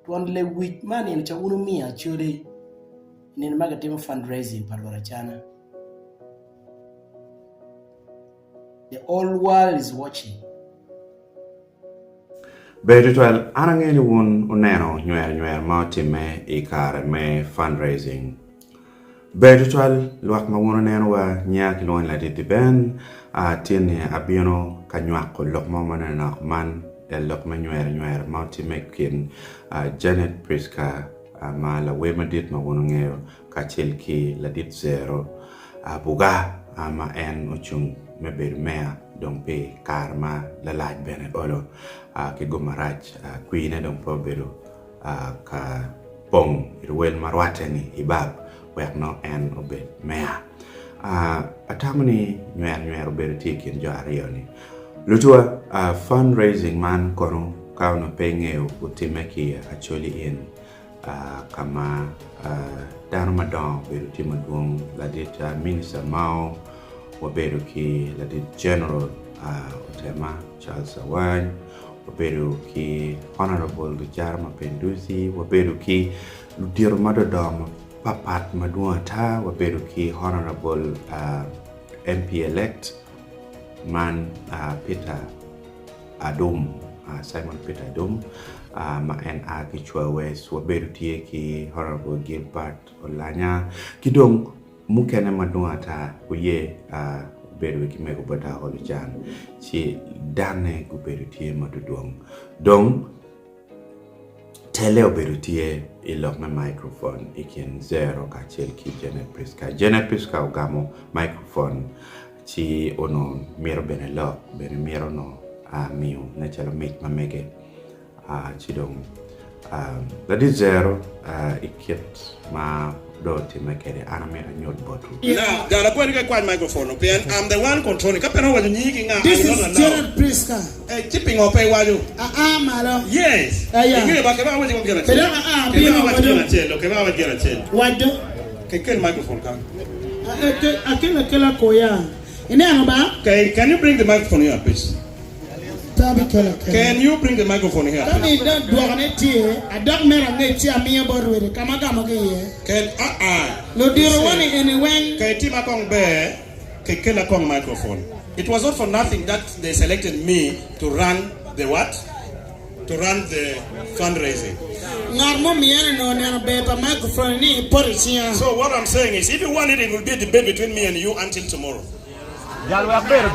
Twon lewic ma nino ca wun wumiyo Acholi i nino ma kitimo fundraising pa Rwot Acana. The whole world is watching. Ber tutwal, an angeyo ni wun wuneno nywero nywero ma otimme i kare me fundraising. Ber tutwal, lwak ma wun wunenowa nya kilwongo ni Ladit Ben, tin-ni abino ka nywako lok mo manonok man lok me nywero nywero ma otimme i kin Janet Prisca ma lawer madit ma wun wungeyo kacel ki ladit Zero Abuga ma en ocung me bedo meya dong pi kare ma lalac bene olo ki gum marac kwine dong pe obedo ka pong i wel ma rwatte ni i bab wek nongo en obed meya. Atamo ni nywero nywero obedo tye i kin jo aryo-ni. Lutuwa, fund raising man kono ka onongo pe ingeyo otimme ki Acholi Inn ka ma dano madongo obedo tye madwong, ladit Minister Mao, wabedo ki ladit General Otema Charles Awany, wabedo ki Honourable Lucara Mapenduzi, wabedo ki ludito madodongo mapapat madwong ata, wabedo ki Honourable MP elect man Peter Adum, Simon Peter Adum ma en a ki Chwa West, wabedo tye ki Honourable Gilbert Olanya ki dong Mukene madwong ata guye bedo ki mego bot dako lucan, ci danne gubedo tye ma dudwong. Dong, tele obedo tye i lok me microphone i kin Zero kacel ki Janet Prisca. Janet Prisca ogamo microphone ci onongo mito bene lok, bene mito onongo miyo nen calo mic ma mege. Ci dong ladit Zero i kit ma dong otimme kwede an amito anyut botwu. Now, jal akwani ka ikwany microphone no pien I'm the one controlling. Ka pe romo waco nyingi ki nga, I This will is not allow. Janet Prisca. Eh, ci pingo pe iwaco? Aa malo. Yes. Aya. Ingeyo ba, keba awaci kong gin Pe acel. dok aa Keba bino awac woko gin dong. acel, keba awac gin acel. Wac do. Kekel microphone kany. Akelo akela koya. Ineno ba? Okay, can you bring the microphone here please? Pe abikelo akela. Can you bring the microphone here Ka please? ni dong dwokone tye, adok mere angec ci amiyo bot rwede ka ma gamo ki iye. Can ah ah. Ludito wani eni weng. Ka itima kong ber, kekela kong microphone. It was not for nothing that they selected me to run the what? To run the fundraising. Ngat mo miyene onongo neno ber pa microphone ni poto i cinga. So what I'm saying is if you want it, it will be a debate between me and you until tomorrow. Abido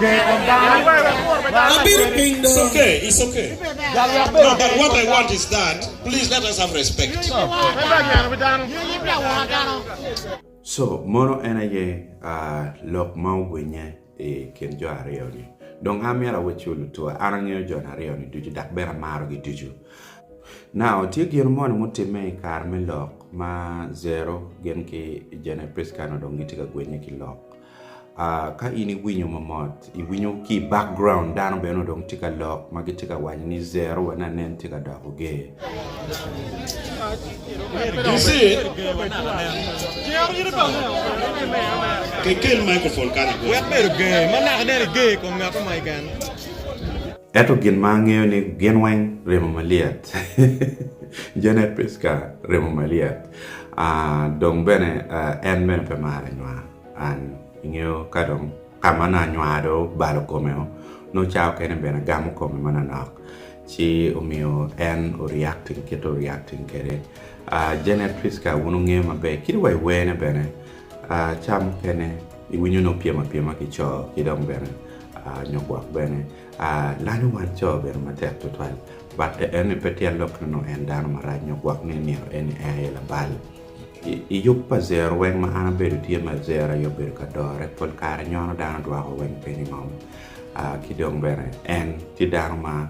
piny It's do. okay, it's okay. No, but what I want is that please let us have respect. So, mono en aye lok ma ogwinye i kin jo aryo-ni. Dong an myero awecci lutuwa, an angeyo jo aryo-ni ducu dok bene amarogi ducu. Now, tye gin moni mutimme i kare me lok ma Zero gin ki Janet Prisca onongo dong gitye ka gwenye ki lok. Ka in iwinyo mamot, iwinyo ki i background dano bene onongo dong tye ka lok ma gitye ka waco ni Zero wa nanen tye ka doko ger. You see, kekel microphone kany i Wek bedo ger, ma naka nen iger i kom ngat mo keken. Ento gin ma angeyo ni gin weng remo malyet. Janet Prisca remo malyet. Dong bene en bene pe maro anywar. An ingeyo ka dong ka ma nongo anywar dong obalo kome o, nongo cawa okene bene agamo kome manonok ci omiyo en o reacting kit o reacting kwede. Janet Prisca wun wungeyo maber kadi wa i werne bene ca mukene iwinyo nongo pyem apyema ki co ki dong bene nyo gwok bene lanyo wan co bene matek tutwal but eni pe tyen lok ni nongo en dano marac nyo gwok ni nino eni en aye labal. I yub pa Zero weng ma an abedo tye ma Zero aye obedo ka dore pol kare nyono dano dwoko weng piny ingom ki dong bene en tye dano ma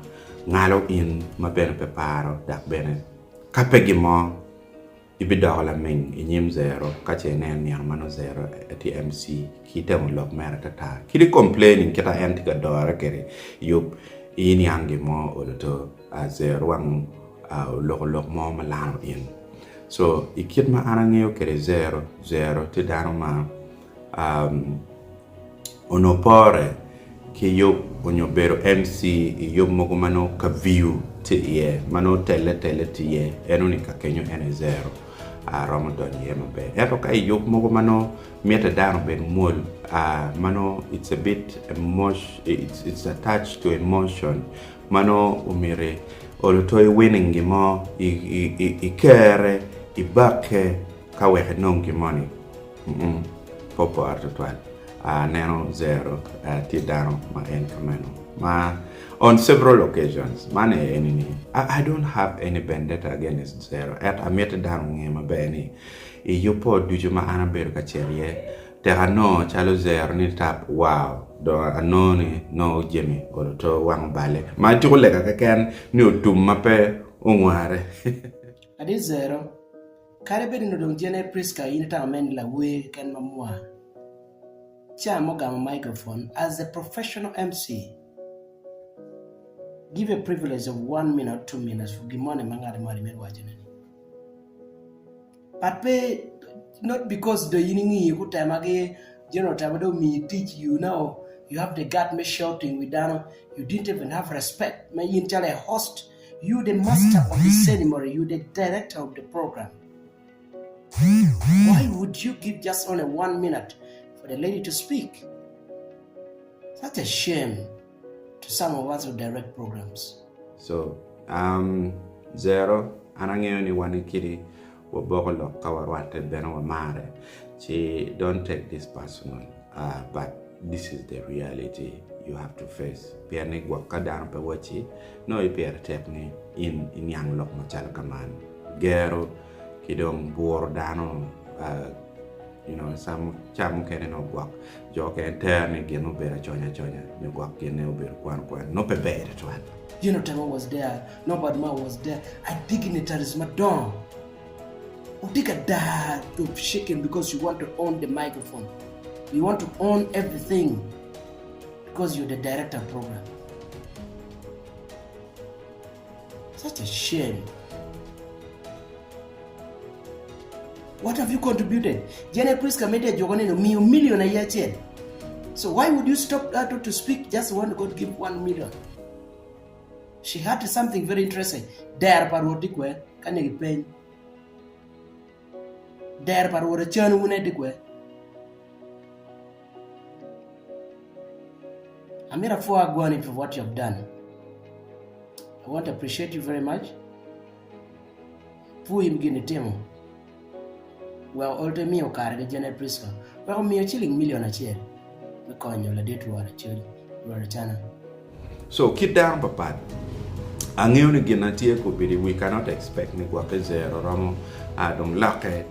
ngalo in ma bene pe paro dok bene ka pe gin mo ibidoko laming inyim Zero ka ce inen nino ma nongo Zero tye MC ki temo lok mere atata kadi complaining kita en tye ka dore kwede yub iniang gin mo olo to Zero wang oloko lok mo ma lano in. So i kit ma an angeyo kwede Zero, Zero tye dano ma um, onongo pore ki yub. onyo bedo MC i yub mogo ma nongo ka view tye iye ma nongo telle telle tye iye eno ni ka kenyo en aye zero romo donyo iye maber. Ento ka i yub mogo ma nongo mitte dano obed mwol ma nongo it's a bit it's attached to emotion ma nongo omyero olo to i winning gin mo i kere i bakke ka wek inong gin moni pe opore tutwal. Aneno zero tye dano ma en kameno ma on several occasions man aye eni ni I don't have any vendetta against zero ento amiti dano onge maber ni i yubbo ducu ma an abedo ka cito iye tek anongo calo zero ni tap wow dong anongo ni nongo jami olo to wang obale ma atyeko lega keken ni otum ma pe ongware. Adi zero, Kadi bed ni odong cen aye Prisca in itamo mere ni lawer keken ma mwa, ca ma ogamo microphone as a professional MC give a privilege of one minute or 2 minutes for gin moni ma ngat moni mito wacone ni. But pe not because do in ingiyo gutema ki General Otema dong omiyi tic you now you have the gut me shouting wi dano you didn't even have respect ma in calo a host You the master of the ceremony, you the director of the program. Why would you give just only one minute for the lady to speak? Such a shame to some of us who direct programs. So, um, zero, an angeyo ni wan kidi waboko lok ka warwatte bene wamare. Ci don't take this personal, uh, but this is the reality you have to face. Pien ni gwok ka dano pe wacci, nongo ipire tek ni in iniang lok macalo kaman. Gero ki dong buro dano, uh, you know, some, ca mukene nongo gwok jo okene tero ni gin obedo aconya aconya nyo gwok ginne obedo kwan kwan nongo pe ber tutwal. Jane Otema was there, Norbert Mao was there, a dignitaries madongo. Wutye ka daa to shaking because you want to own the microphone. You want to own everything because you're the director of program. Such a shame. What have you contributed? Jane Priska Media jogo neno miyo million aye achiel. So why would you stop her to speak just want God give 1 million? She had something very interesting. Dero pa Rwot dikwe ka nigi peny. Dero pa Rwot acano wune dikwe. Amira apwoyo agwani for what you have done. I want to appreciate you very much. Pwoyi mi gin itimo. Wek ol te miyo kare ki Janet Prisca. Wek omiyo ciling milion acel me konyo ladit Rwot Acholi, Rwot Acana. So kit dano papat. Angeyo ni gin na tye kobedi we cannot expect ni gwokke zero romo dong lokke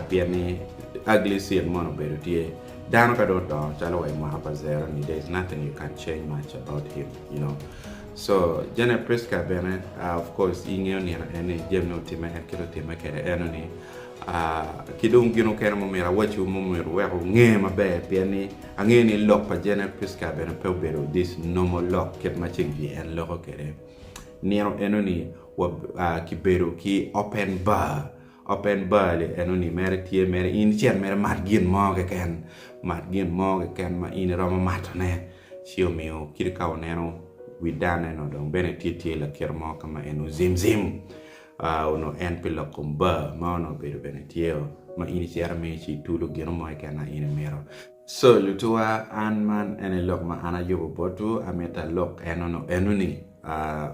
pien ni ugly scene mono obedo tye. Dano ka dong odongo calo wa i mwaka pa zero ni there is nothing you can change much about him you know. So Janet Prisca bene of course ingeyo nino en ni jami ne otime en kit otime kede eno ni ki dong gin okene ma omyero awacciwu ma omyero wuwek wunge maber pien ni angeyo ni lok pa Janet Prisca bene pe obedo this normal lok kit ma ceng jwi en loko kede. Nino eno ni kibedo ki open bar Open bar li eno ni mere tye mere in icit mere mat gin mo keken, mat gin mo keken ma in iromo mato ne ci omiyo kit ka wuneno wi dano eno dong bene tye tye lakite mo ka ma en ozim zim onongo en pi lok kom bar ma onongo obedo bene tye o ma in icito mere ci itulo gino mo keken ma in imito. So lutuwa an man ene lok ma an ayubo botwu, amito alok en onongo eno ni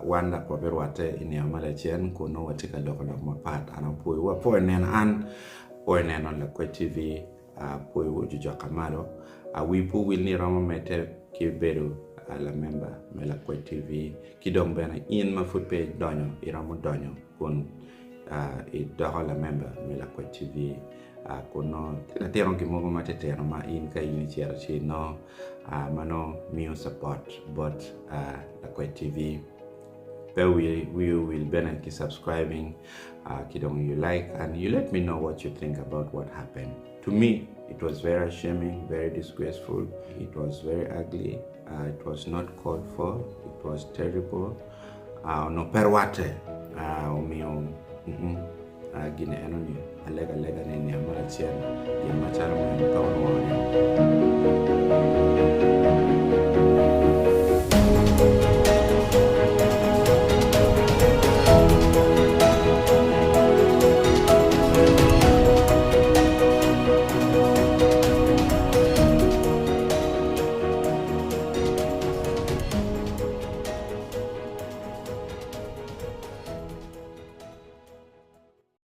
wan dok wabirwatte i nino ma lacen kun nongo watye ka loko lok mapat. An apwoyowu, apwoyo neno an, apwoyo neno Lakwec TV, apwoyowu ojojok malo. Wi pe owil ni iromo medde ki bedo lamemba me Lakwec TV ki dong bene in ma pud pe idonyo iromo donyo kun idoko lamemba me Lakwec TV. Kun nongo latino gin mogo matitino ma in ka in icito ci inongo ma nongo miyo support bot Lakwec TV. Pe wi owil bene ki subscribing ki dong you like and you let me know what you think about what happened. To me, it was very shaming, very disgraceful. It was very ugly. Uh, it was not called for. It was terrible. Uh, onongo pe rwatte. Uh, omiyo mm -mm. Gin eno ni alega alega ni niang mo lacen gin macalo meno pe onwonge.